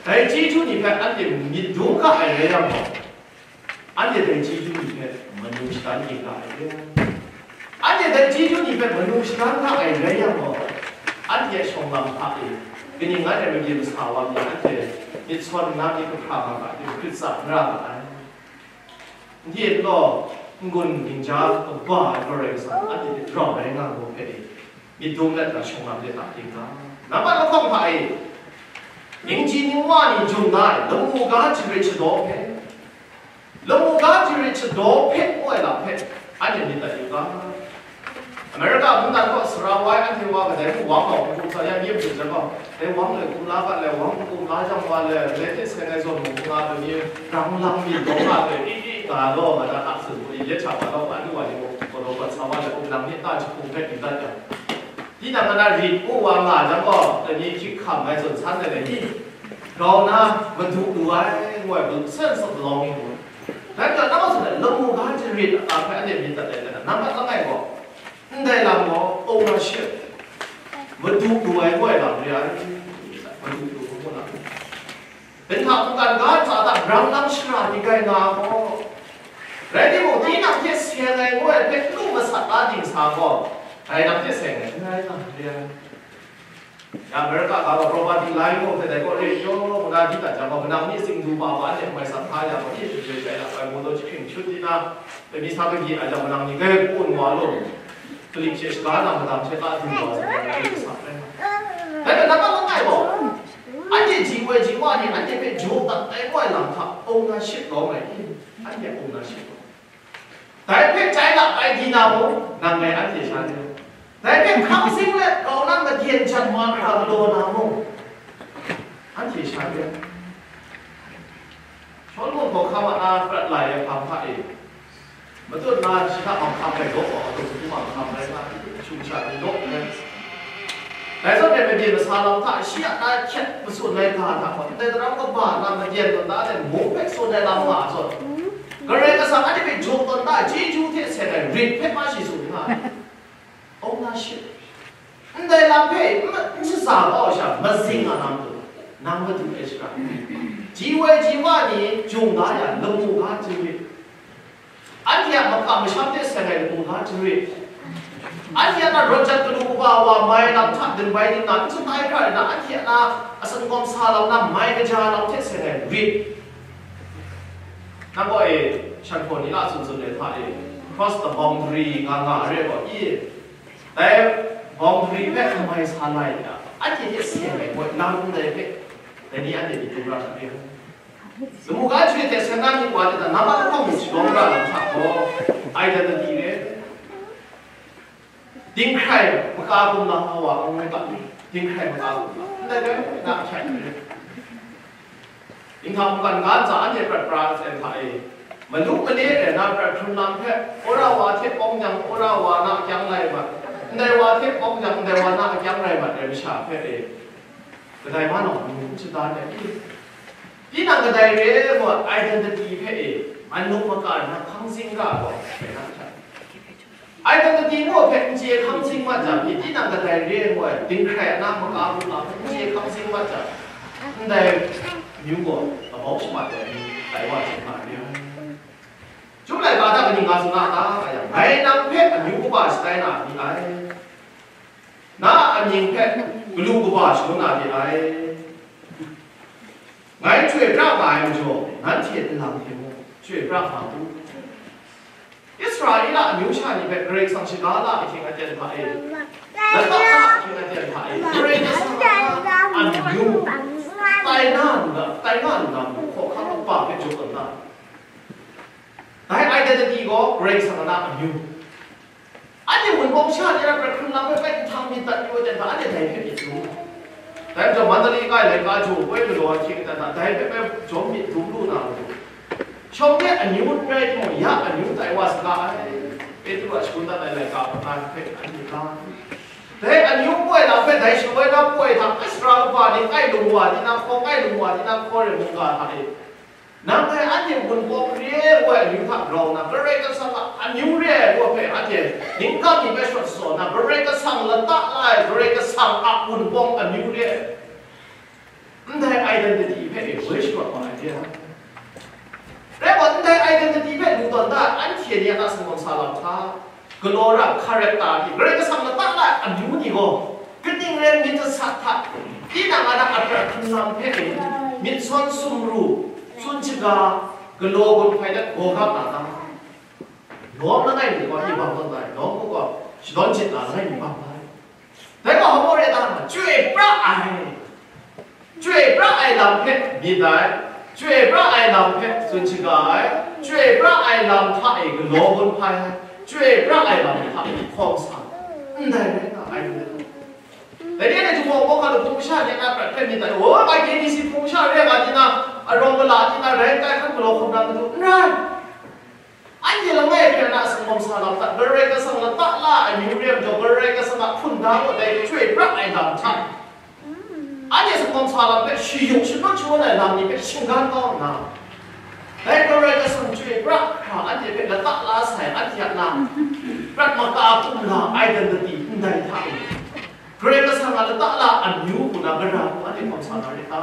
Dai chyeju ni hpe anhte myit dum ga ai rai yang gaw, anhte dai chyeju ni hpe manu shadan yu ga ai re. Anhte dai chyeju ni hpe manu shadan ga ai rai yang gaw, anhte a shawng lam hta e, kaning ngai ai mabyin masa wa ni anhte myit sawn nna myit kahkra nga ga ai, hkrit tsang n ra ga ai. N-, n-, law, n-gun ning ja kaba ai Karai Kasang anhte hte rau rai nga gaw hpe e, myit dum let na shawng lam de ta ting ga. Nambat lahkawng hta e, ningji ningwa ni jum da ai lamu ga jarit shadaw hpe, lamu ga jarit shadaw hpe ngu ai lam hpe anhte myit dat yu ga. America mungdan kaw sara wa ai anhte wa kadai mung wang gaw n-gun sa ya, yin hprit jang gaw, dai wang le kum la ga le, wang n-gun la jang wa le, le hte seng ai zawn mung nga lu ni, rang lang myit dawng nga le, i i ga law, ga da hta tsun, i yet hta wa law, ga lu wa ni gaw, gaw law, gaw sa wa le, kum lang myit ta jahpung hpe yu dat yang, tinang a na rit u wa nga jang gaw, dai ni hkyik hkam ai zawn san ai dai ni, grau na, madu lu ai, ngu ai, bu sen sat lawng ni ngu. Rai nna, na ma tsun ai, lamu ga jarit a hpe anhte myit dat ai, nambat langai gaw, ndai lam gaw, ownership, madu lu ai, ngu ai lam re ai, madu lu ai, ngu na. Hpyen hta mungkan ga ntsa hta brang lang shara ni gai nga gaw, rai timung, tinang hte seng ai ngu ai hpe n lu masat la ding sa gaw, dai nang hte seng ai n rai nga, re ai. Ya, America ga gaw property line gaw hpe dai kaw re pyaw, ngu na di dat jang gaw, manang mi singdu pa pa anhte mai sa hpa ya gaw, i, jai jai la, bai maw taw jahpring shut di na, dai mi sa kagyi ai jang, manang ni gai kun wa law, kalik she shaga na madang she ta du wa sa, dai sa ai. Dai hpe nambat langai gaw, anhte ji woi ji wa ni anhte hpe jaw dat ai, ngu ai lam hta, ownership lawm ai i? Anhte ownership lawm. Dai hpe chye lap ai di na mung, nang ngai anhte sha de. Dai hpe hkang sing let grau na madyen jan wa hkra galaw na mung, anhte sha de. Shalom hkawhkam a na prat lai ai hpang hta e, matut na shi hta hpang hkam rai gaw, gaw, gaw, gaw, hpang hkam rai nga, shum sha ni gaw, dai zawn e, madyen masa lam hta, shi a na hkyet matsun ai ga hta gaw, ndai tarau kaba na madyen tawn da ai mung hpe tsun ai lam nga ai zawn, Karai Kasang anhte hpe jaw tawn da ai chyeju hte seng ai rit hpe ma shi tsun nga ai. Ownership. Ndai lam hpe n, n shaza kau sha, mazing a nang tu, nang madu e shara. Ji woi ji wa ni jung da ya, lamu ga jarit. Anhte a makam masham hte seng ai lamu ga jarit. Anhte a na rawt jat galu kaba wa mai lam hta dingbai dingna n shatai hkra nna, anhte a na asan gawm sa lam na mai kaja lam hte seng ai rit. Nang gaw e, shanhpaw ni la tsun tsun ai hta e, cross the boundary nga nga re gaw i, dai boundary hpe n mai sa lai nna, anhte hte seng ai gaw lam ndai hpe, dai ni anhte myit dum ra hta re ai. Lamu ga jarit hte seng na myit wa hte na, nambat lahkawng myit shalawng ra lam hta gaw, identity re. Dinghkrai maka kumla wa ngu ga, dinghkrai maka kumla. Ndai rai na hkyak ni re. Dinghta mungkan ga ntsa anhte prat pra ai hta e, malu male rai na prat hkrun lam hpe, wora wa hte pawng jang, wora wa na akyang rai mat, ndai wa hte pawng jang, ndai wa na akyang rai mat ai masha hpe e, kadai ma nawng n shadan ai. Tinang kadai re ai gaw, identity hpe e, anung maka na hkang sing ra ai gaw, identity mung hpe n chye hkang sing mat jang, tinang kadai re ai gaw, dinghkrai na maka mung hpe n chye hkang sing mat jang, ndai myu gaw kabau shamat ai myu tai wa chye ma ai. Chyum laika hta kaning nga tsun na ta, nga yang, ngai nang hpe amyu kaba shatai na mi ai. Na a mying hpe galu kaba shangun na de ai. Ngai chyoi pra nga ai majaw, nanhte nlang hte mung chyoi pra nga u. Israela amyu sha ni hpe Karai Kasang shaga la ahkying aten hta e, lata la ahkying aten hta e, Karai Kasang a amyu tai na nna, tai na nna, hkawhkam kaba hpe jaw tawn na. Dai identity gaw Karai Kasang a amyu. Anhte Wunpawng sha ni a prat hkrun lam hpe bai nhtang myit dat yu ai ten hta, anhte dai hpe myit dum. Dai majaw, Mandalay kai laika jaw poi galaw ai hkying aten hta, dai hpe bai jawm myit dum lu na matu. Shawng de amyu n rai timung, ya amyu tai wa saga ai, Petru a shangun dat ai laika hpe anhte la. Dai amyu poi lam hpe dai shawoi na poi hta, Israel kaba ni kai lung wa di na hkaw, kai lung wa di na hkaw rai mungga hta e. Nang hpe anhte Wunpawng re ai amyu hta grau nna, Karai Kasang a amyu re ai hpe anhte ningkam mi hpe shawt sa na, Karai Kasang lata la ai, Karai Kasang a Wunpawng amyu re ai. Ndai identity hpe e woi sharawt wa ai re ai. Rai gaw, ndai identity hpe lu tawn da, anhte ni a singawm sa lam hta, galaw ra character ni, Karai Kasang lata la ai amyu ni gaw, kaning rai myit jasat hta, tinang a na a prat hkrun lam hpe e, myit sawn sumru, tsun shaga, galaw gun hpai dat gaw gap na ta? Lawm langai mi gaw, i bang tawn ai, lawm gaw, shadawn jit na langai mi bang ai. Dai gaw hpa re ta ma, chyoi pra ai. Chyoi pra ai lam hpe myit ai, chyoi pra ai lam hpe tsun shaga ai, chyoi pra ai lam hta e galaw gun hpai ai, chyoi pra ai lam hta e hkawm sa, ndai rai nga ai. Dai ni e Jinghpaw Hkawhkam hpung masha ni a prat hpe myit ai, o, ngai K B C hpung masha re nga di na, arawng gala di na, rai kai hkan galaw hkawm na matu, n rai. Anhte langai hpe na singawm sa lam hta, Karai Kasang lata la ai amyu re ai majaw, Karai Kasang a hpun da gaw dai chyoi pra ai lam hta, anhte singawm sa lam hpe shayuk shanut shangun ai lam ni hpe shinggan kau nna, dai Karai Kasang chyoi pra hkra anhte hpe lata la sai, anhte a na prat maka kumla identity ndai hta e, Karai Kasang a lata la amyu hku na gara hku anhte hkawm sa na rai ta?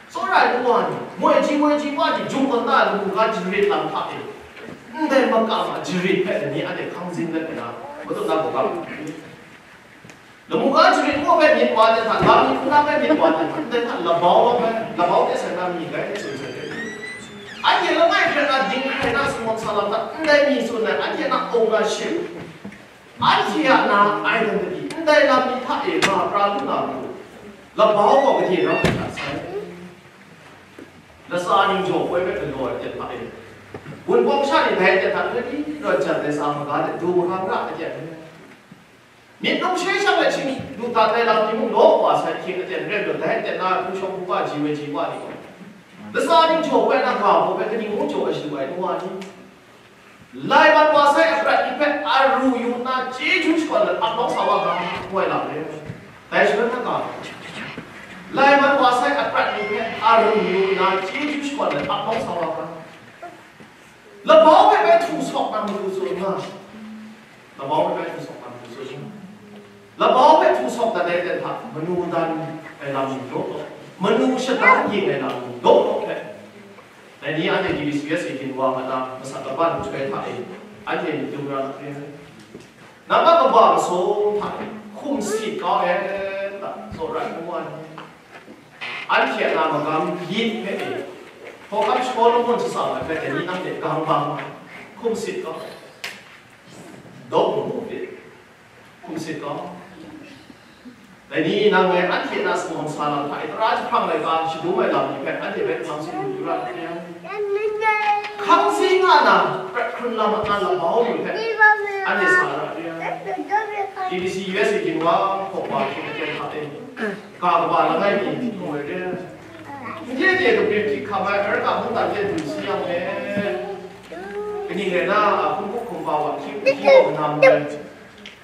Tsawra ai nu wa ni, moi ji moi ji wa ni, jung tawn da ai lamu ga jarit lam hta e, ndai makam a jarit hpe dai ni anhte hkang zing let nna, matut na gaw ga lu. Lamu ga jarit maw hpe myit wa ai hta, lam myit hkuna hpe myit wa ai hta, ndai hta labau law hpe, labau de sai na mi gai tsun sai de. Anhte langai hpe na dinghkrai na singawm sa lam hta, ndai mi tsun ai, anhte na ownership, anhte a na identity, ndai lam ni hta e nga pra lu na matu, labau gaw gade rau hkrat sai. Latsa ningjaw poi hpe galaw ai ten hta e, Wunpawng sha ni dai ten hta gari rawt jat ai sa maga de du mahkra mahkra ai ten, myit nung she shang ai hkying lu dat ai lam ni mung law wa sai hkying aten rai nna, dai ten na hpung shawng hpung ga ji woi ji wa ni gaw, latsa ningjaw poi na ga hpaw hpe kaning mung jaw ai shadu ai nu wa ni? Laiman wa sai a prat ni hpe aru yu nna chyeju shakawn let ap nawng sa wa ga, ngu ai lam re. Dai shaloi na ga, laiman wa sai a prat ni hpe aru yu nna chyeju shakawn let ap nawng sa wa ga, labau hpe bai htu sawk na matu tsun nga, labau hpe bai htu sawk na matu tsun nga, labau hpe htu sawk dat ai ten hta manu dan ai lam ni law law, manu shadan ging ai lam ni law law hpe, dai ni anhte G B C S e ginwang ai lam, masak kaban nhtoi hta e, anhte myit dum ra na re ai. Nang a kaba masum hta e hkum sit kau ai ta, tsawra ai nu wa ni? Anhte a na magam lit hpe e, hkawhkam Solomon shatsam ai hpe dai ni nang hte gang bang ai, hkum sit kau ai. Dawng mung hpe hkum sit kau. Dai ni nang e anhte na singawm sa lam hta e tara jahprang laika shadum ai lam ni hpe anhte hpe hkang zing lu yu ra ai. Hkang zing nga na prat hkrun lam a na labau lu hpe anhte sa ra ai. G B C U S A ginwang hkawk wa hkying aten hta e, ga kaba langai mi hpyi ai re. N de de kabrim hkyik hkam ai Amerika mungdan de du si yang e, kaning rai na, a hkum hkup hkum pa wa hkying hpyi wa manam ai.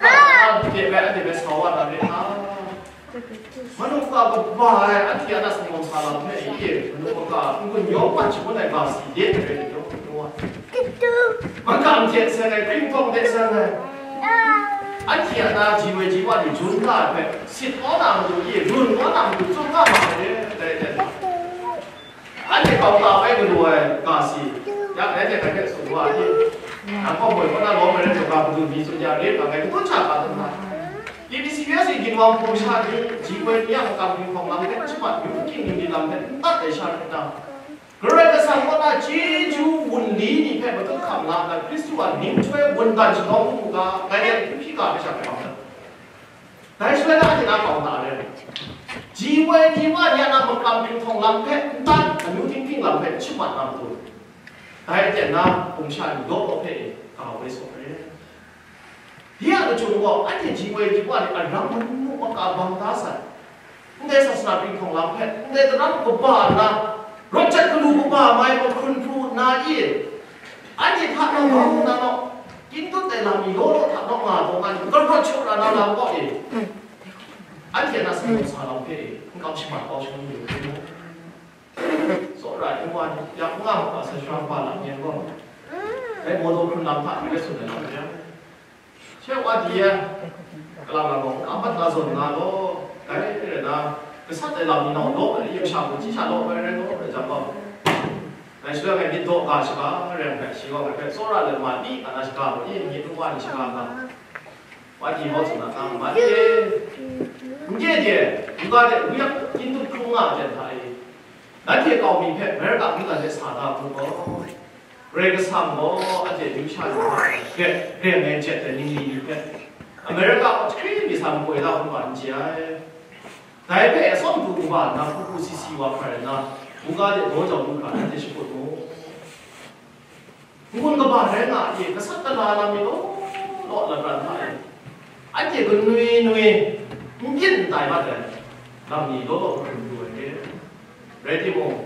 Nang hte bai anhte bai sa wa na re ai. Manu ka kaba ai anhte a na singawm sa lam hpe i, manu ka n-gun yawng hpan shangun ai ga si de ai rai ni law, nu wa. Makam hte seng ai, hkringhtawng hte seng ai, anhte a na ji woi ji wa ni jun nga ai hpe, sit kau na matu i, run kau na matu tsun nga ma ai re, dai hte. Anhte kau ta bai galaw ai ga si, ya, anhte hpe tsun wa ai. Nang gaw moi kaw na lawm ai rai taw, ga madun mi tsun ya, ret nga ai, kadun sha ka tsun na. K B C U S A ginwang hpung sha ni, ji woi ni a makam hpinghkawng lam hpe n shamat, yu hkying ni lam hpe n tat ai sha hkrit na, Karai Kasang kaw na chyeju wunli ni hpe matut hkam la nna, Hkristu a ninghtoi wundan shalawng hkrum u ga, dai ni a hpyi ga ai sha hpe bang dat. Dai shaloi na anhte na kau na re. Ji woi ni wa ni a na makam hpinghkawng lam hpe n tat, amyu ting ting lam hpe n shamat na matu, dai aten na hpung sha ni law law hpe e, ga woi sawk re. Dai a kachyum gaw, anhte ji woi ji wa ni aram manu maka bang da sai. Ndai sasana hpinghkawng lam hpe, ndai daram kaba nna, rawt jat galu kaba mai mahkrun pru nna i, anhte hta na bang na law, kyin tut ai lam ni law law hta nawk nga taw nga ni, karawt shaw ra na lam kaw e, anhte na sa sa lam hpe e, n kam shaman kau shangun yu hkrum u. Tsawra ai n wa ni, yak n nga hkra sa shara ba lam yen gaw, dai mawdaw hkrun lam hta n rai tsun ai lam ria. She wa di e, kalang lam gaw n kam bat na zawn nga law, dai rai na, gasat ai lam ni nau law ai, yu sha hku chyi sha law ai rai law ai jang gaw, dai shaloi ngai myit daw ga shaga rai ai hpe, shi gaw ngai hpe tsawra let ma pyi, a na shaga gaw, i, myit n wa ni shaga nga. Wa di mau tsun na ta, ma de, n de de, n ga de, wu yak kyin tut hkrum nga ai hta e, nanhte kau mi hpe Amerika mungdan de sa da hku gaw, Karai Kasang gaw anhte amyu sha ni hta e, re, re ai jet ai ningli ni hpe, Amerika gaw jahkring mi sa makoi la hkrum ga n chye ai. Dai hpe atsawm du kaba nna, hku hku si si wa hkra nna, buga de daw jau lu hkra, nanhte shakut mu. N-gun kaba rai nga a, gasat gala lam ni law law lapran hta e, anhte kanwi nwi n byin n tai mat ai lam ni law law hkrum pru ai re. Rai timung,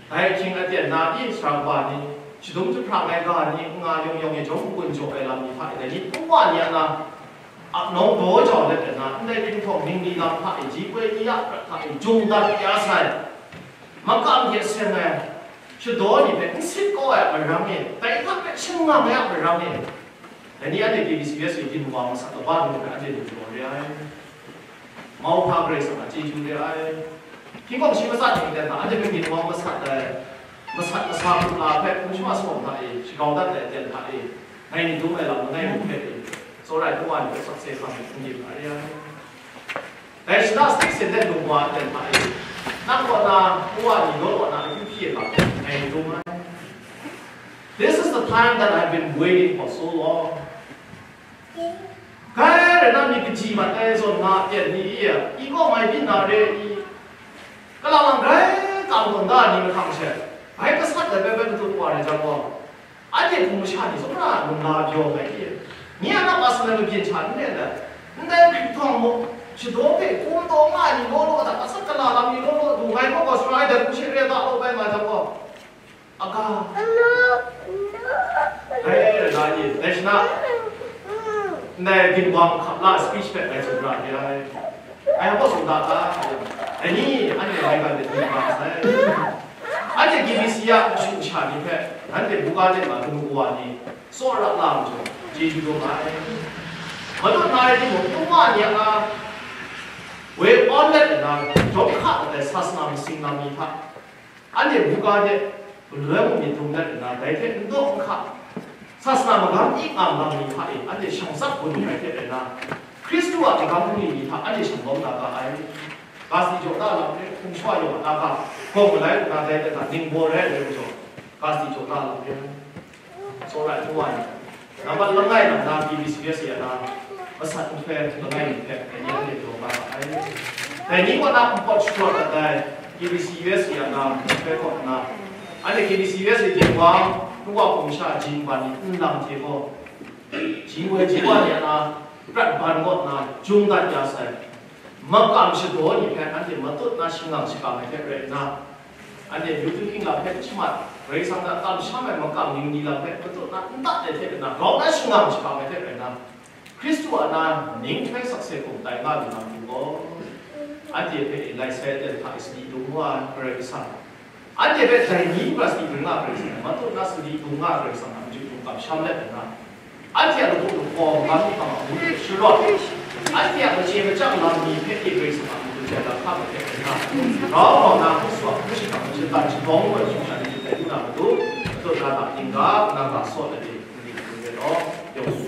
dai ahkying aten na pyi sara kaba ni, shadum jahprang ai ga ni, n-nga yawng yawng e jawm n-gun jaw ai lam ni hta e, dai ni hpung wa ni a na, ap nawng daw jau let ai na, ndai hpinghkawng ningli lam hta e, ji poi ni a prat hta e, jung dat ya sai. Makam hte seng ai shadaw ni hpe n sit kau ai aram e, dai hta hpe shangang ai aram e, dai ni anhte K B C U S A ginwang masat kaba ni hpe anhte lu jaw re ai. Mauhpa Karai Kasang a chyeju re ai. Hpinghkawng shi matsat ni hte hta anhte hpe ginwang masat ai, masat masa hkrum la hpe hpung shawa sawm hta e, shagau dat ai aten hta e, ngai ni dum ai lam langai mi hpe e, tsawra ai hpung wa ni hpe sakse hkam n dim na re ai. Dai shana stik sin de lung wa ai hta e, nang kaw na, nwa ni law kaw na akyu hpyi ai hta e, ngai n dum ai. This is the time that I've been waiting for so long. Grai rai na, myit kaji mat ai zawn nga ai ni i, i kaw mai byin na re i, kalang lang grai kang tawn da ni mahtang she, bai gasat ai bai bai matut wa rai jang gaw, anhte hpung masha ni zawn na lung la byaw ai hte, nye a nap a sa na mabyin hta n len ai, ndai hpinghkawng muk, shadaw hpe hkum taw nga ai ni law law hta, asak gala lam ni law law du ngai kaw gaw, sara ai dan hku she re da law bai nga jang gaw, aga, dai rai na ni, dai shana, ndai ginwang hkap la speech hpe ngai tsun ra ni ai. Ngai hpa sung da ta, dai ni, anhte ngai ga de ni ma sai. Anhte K B C a mashu masha ni hpe, nanhte buga de ma kanu kawa ni, tsawra la majaw, chyeju dum ai. Matut na ai timung, nwa ni a, woi awn let nna, jawm hka dat ai sasana masing lam ni hta, anhte buga de, galoi mung myit dum let nna, dai hte n daw n hka, sasana magam ikang lam ni hta e, anhte shang tsap gun ai hte rai nna, Hkristu a magam bungli ni hta anhte shang lawm na ga ai. Ga si jaw da lam hpe, hpung shawa yawng a na ga, gawng malai u na dai hta ning baw rai ai majaw, ga si jaw da lam hpe, tsawra ai hpung wa ni, nambat langai lam na K B C U S A na, masat nhtoi langai mi hpe, dai ni anhte jaw nga ga ai. Dai ni kaw na npawt sharawt dat ai K B C U S A na, nhtoi kaw nna, anhte K B C U S A ginwang, nwa hpung sha jin ban ni nlang hte gaw, ji woi ji wa ni a na, prat ban kaw nna, jung dat ya sai. Makam shadaw ni hpe anhte matut na shangang shakam ai hte rai nna, anhte amyu tinghking lam hpe n shamat, Karai Kasang hta kamsham ai makam ningli lam hpe matut na n tat ai hte rai nna, grau na shangang shakam ai hte rai nna, Hkristu a na ning hpe sakse hkum tai nga lu na matu gaw, anhte hpe e lai sai aten hta e sadi dung wa ai Karai Kasang, anhte hpe dai ni hkra sadi dung nga ai Karai Kasang, matut na sadi dung nga ai Karai Kasang a matu hkum kamsham let nna, anhte a lagu lagaw magam ni hkam a ngu sharawt, anhte a machye machyang lam ni hpe e Karai Kasang a matu jai lam hkam ai hte rai nna, grau grau na hkrum shawa hkrum shakam ai shatan shabawng gaw ai shum sha ni hte tai lu na matu, matut na ga, ning ga, na ga sawt ai hte, n-, n-, n-, n-,